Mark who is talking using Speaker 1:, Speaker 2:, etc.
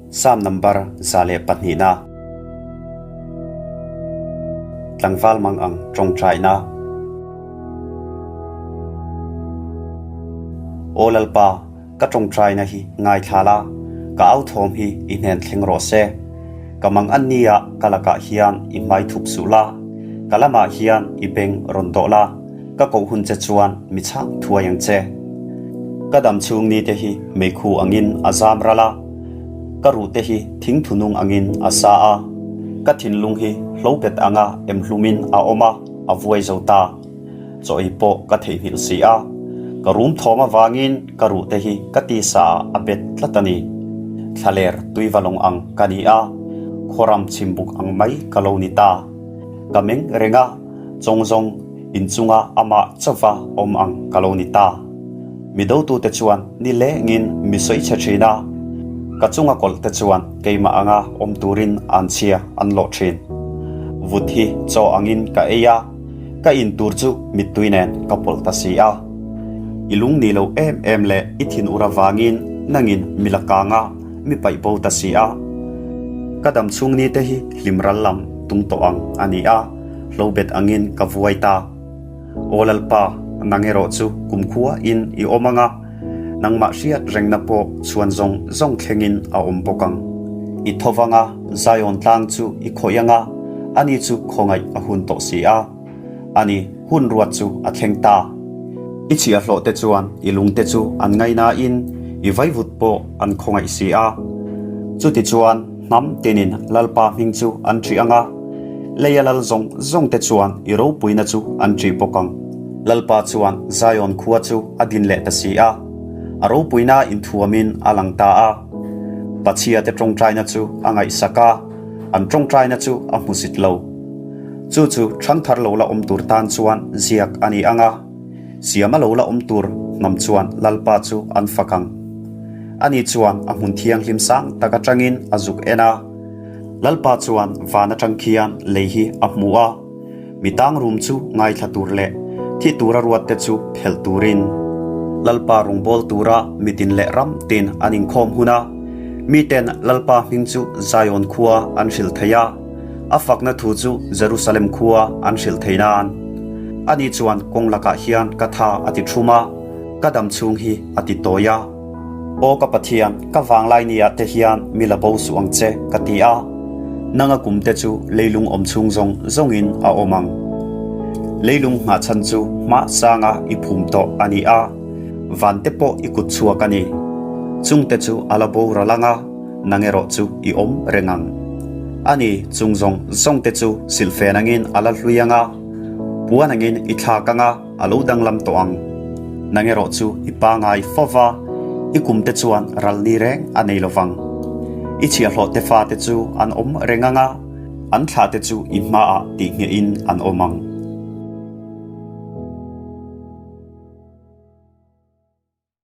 Speaker 1: Psalm number 102 na. Tlangval mang ang tawngtaina. Aw Lalpa, ka tawngtaina hi ngaithla la, ka au thawm hi i hnen thleng rawh se. Ka mang an nia ka lakah hian i hmai thup suh la, ka lamah hian i beng rawn dawh la, ka koh hun che chuan mi chhang thuai ang che. Ka dam chhung ni te hi meikhu angin a zam ral a, ka ruh te hi thingthu nung angin a sa a, ka thinlung hi hlobet anga emhlumin a awm a, a vuai zo ta. Chaw ei pawh ka theihnghilh si a, ka rum thawm avangin ka ruh te hi ka tisa ah a bet tlat a ni. Thlaler tuivalawng ang ka ni a, khuaram chhimbuk ang mai ka lo ni ta. Ka meng reng a, chawngzawng inchunga amah chauva awm ang ka lo ni ta. Mi dotute chuan ni lengin mi sawi chhe thin a, ka chunga kawlh te chuan keimah anga awm turin an chhia an lawh thin. Vut hi chaw angin ka ei a, ka in tur chu mittui nen ka pawlh ta si a. I lung ni lo em em leh i thin ur avangin nangin mi la kang a, mi paih bo ta si a. Ka dam chhung ni te hi hlim ral lam tung tawh ang a ni a, hlobet angin ka vuai ta. Aw Lalpa, nang erawh chu kumkhua in i awm ang a, nangmah hriat rengna pawh chhuan zawng zawng thlengin a awm bawk ang. I tho vang a, Zion tlang chu i khawih ang a, ani chu khawngaih a hun tawh si a. Ani, hun ruat chu a thleng ta. I chhiahhlawh te chuan i lungte chu an ngainain i vaivut pawh an khawngaih si a. Chutichuan hnam tinin Lalpa hming chu an ṭih ang a, Leia lal zawng zawng te chuan i ropuina chu an ṭih bawk ang. Lalpa chuan Zion khua chu a din leh ta si a, a ropuina inthuamin a lang ta a. Pachhia te ṭawngṭaina chu a ngaihsak a, an ṭawngṭaina chu a hmusit lo. Chu chu ṭhangthar lo la awm tur tan chuan ziak a ni ang a, siama lo la awm tur hnam chuan Lalpa chu an fak ang. Ani chuan a hmun thianghlim sang tak aṭangin a zuk en a. Lalpa chuan van atang khian lei hi a hmu a, mi tang rum chu ngaithla tur leh thi tura ruat te chu phelh turin. Lalpa rawngbâwl tura mitin leh ram tin an inkhawm hun a, miten Lalpa hming chu Zion khua an hrilh thei a, a fakna thu chu Jerusalem khua an hrilh thei nan. Ani chuan kawng lakah hian ka tha a ti thum a, ka dam chhung hi a ti tawi a. Aw ka Pathian, ka vanglai nia te hian mi la bo suh ang che, ka ti a. Nanga kum te chu leilung awm chhung zawng zawngin a awm ang. Leilung nghah chhan chu hma sanga i phum tawh a ni a, van te pawh i kut chhuak a ni. Chung te chu a la bo ral ang a, nang erawh chu i awm reng ang. A ni, chung zawng zawng te chu silhfen angin a la hlui ang a, puan angin i thlak ang a, a lo danglam tawh ang. Nang erawh chu i pangai fo va, i kum te chuan ral ni reng a nei lo vang. I chhiahhlawh te fate chu an awm reng ang a, an thlah te chu i hmaah tih nghehin an awm ang.